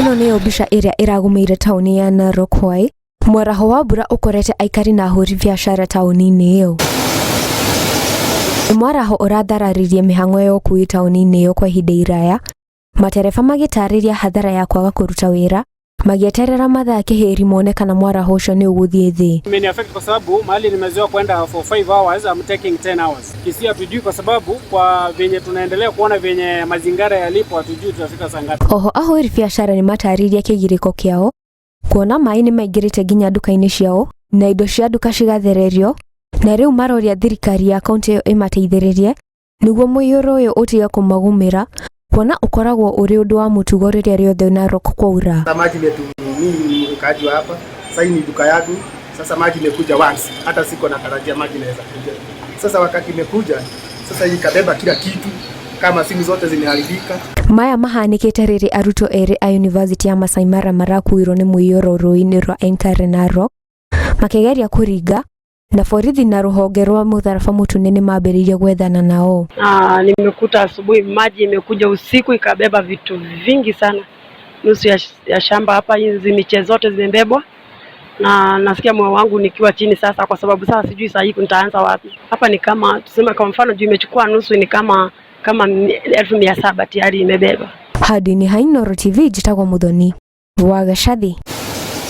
Ĩno nĩyo mbica ĩrĩa ĩragũmĩire taũni ya Narok hwaĩ mwaraho wa mbura ũkorete aikari na ahũri biacara taũni-inĩ ĩyo. Nĩ mwaraho ũrathararirie mĩhang'o ya ũkui taũni-inĩ ĩyo kwa ihinda iraya, matereba magĩtarĩria hathara ya kwaga kũruta wĩra magĩeterera mathaa kĩhĩri mone kana mwaraho ũcio nĩ ũgũthiĩ thĩ. Imeni affect kwa sababu mahali nimezoea kwenda for 5 hours, I'm taking 10 hours. Kisii hatujui kwa sababu kwa venye tunaendelea kuona venye mazingira yalipo hatujui tutafika saa ngapi. Oho ahũri biacara nĩ matarĩirie kĩgirĩko kĩao kuona maĩ nĩ maingĩrĩte nginya nduka-inĩ ciao na indo cia nduka cigathererio na rĩu maroria thirikari ya kaunti ĩyo ĩmateithĩrĩrie nĩguo mũiyũro ũyũ ũtige kũmagũmĩra kuona ũkoragwo ũrĩ ũndũ wa mũtugo rĩrĩa rĩothe Narok kwaura. Sasa maji imetu mimi mkaaji wa hapa, sasa hii ni duka yangu. Sasa maji imekuja once, hata siko natarajia maji inaweza kuja. Sasa wakati imekuja, sasa hii ikabeba kila kitu, kama simu zote zimeharibika. Maya mahanĩkĩte rĩrĩ arutwo erĩ a University ya Masai Mara marakuirwo nĩ mũiyũro rũĩ-inĩ rwa Enkare Narok makĩgeria kũringa na borithi na rũhonge rwa mũtharaba mũtune nĩ mambĩrĩirie gwethana nao. Nimekuta asubuhi maji imekuja usiku ikabeba vitu vingi sana, nusu ya shamba hapa, hizi miche zote zimebebwa, na nasikia moyo wangu nikiwa chini sasa, kwa sababu sasa sijui saa hii nitaanza wapi. Hapa ni kama tuseme, kwa mfano juu imechukua nusu, ni kama 700,000 tayari imebeba. Handũ-inĩ ha Inooro TV njĩtagwo Muthoni wa Gacathi.